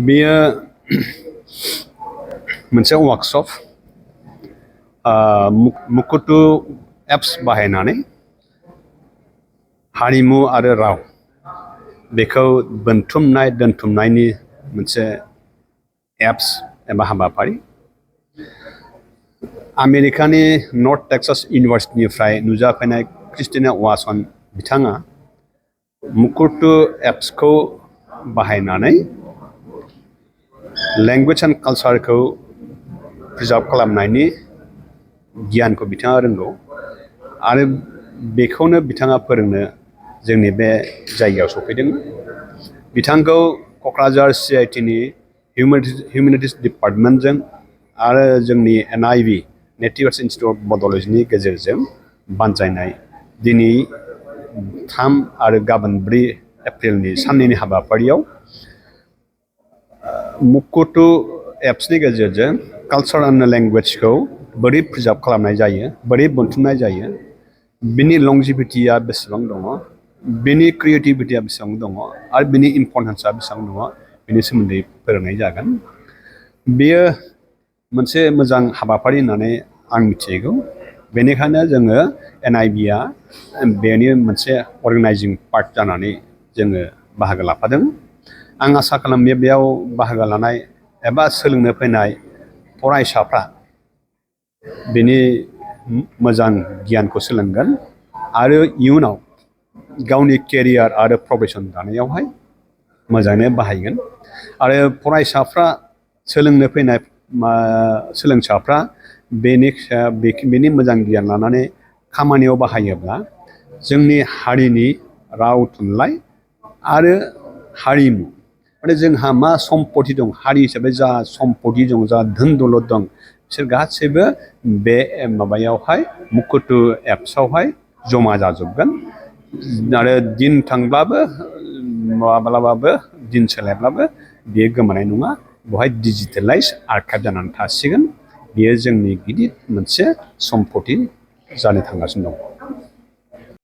बेयो मोनसे workshop मुकुरटु apps बाहायनानै हारिमु आरो राव बेखौ दोनथुमनायनि मोनसे एप्स एबा हाबाफारि आमेरिकानि नर्थ टेक्सास इउनिभार्सिटिनिफ्राय नुजाफैनाय क्रिस्टिना वासन बिथाङा मुकुरटु एप्सखौ बाहायनानै लैंग्वेज एंड कालचारखौ प्रिजार्व खालामनायनि गियानखौ बिथाङा रोंगौ आरो बेखौनो बिथाङा फोरोंनो जोंनि बे जायगायाव सफैदों। बिथांखौ क'क्राझार CITनि हिउमेनिटिस डिपार्टमेन्टजों आरो जोंनि NIV नेटिव इन्स्टिट्यूट बड'लजनि गेजेरजों बानजायनाय दिनै 3 आरो गाबोन 4 एप्रिलनि साननैनि हाबाफारियाव मुकुरटु एप्सनि गेजेरजों कालचार एंड लैंग्वेजखौ बोरै प्रिजार्व खालामनाय जायो, बोरै बोनथुमनाय जायो, बिनि लंजिभिटिया बेसेबां दङ, बिनि क्रिएटिविटिया बेसेबां दङ आरो बिनि इम्परटेन्सआ बेसेबां दङ बिनि सोमोन्दै फोरोंनाय जागोन। बेयो मोनसे मोजां हाबाफारि होननानै आं मिथिगौ। बेनिखायनो जोङो NIVआ बेनि मोनसे अर्गेनाइजिं पार्ट जानानै जोङो बाहागो लाफादों। आं आसा खालामो बेयाव बाहागो लानाय एबा सोलोंनो फैनाय फरायसाफ्रा बिनि मोजां गियानखौ सोलोंगोन आरो इयुनाव गावनि केरियार आरो प्रोफेशन दानायावहाय मोजाङै बाहायगोन आरो फरायसाफ्रा सोलोंनो फैनाय सोलोंसाफ्रा बेनि मोजां गियान लानानै खामानियाव बाहायोब्ला जोंनि हारिनि राव थुनलाइ आरो हारिमु माने जोंहा मा सम्पति दं, हारि हिसाबै जा सम्पति दं, जा धोन दौलत दं, बिसोर गासैबो बे माबायावहाय मुकुरटु एप्सआवहाय जमा जाजोबगोन आरो दिन थांब्लाबो माब्लाबाबो दिन सोलायब्लाबो बेयो गोमानाय नङा। बेवहाय डिजिटेलाइज आर्काइभ जानानै थासिगोन। बेयो जोंनि गिदिर मोनसे सम्पति जानो थांगासिनो दं।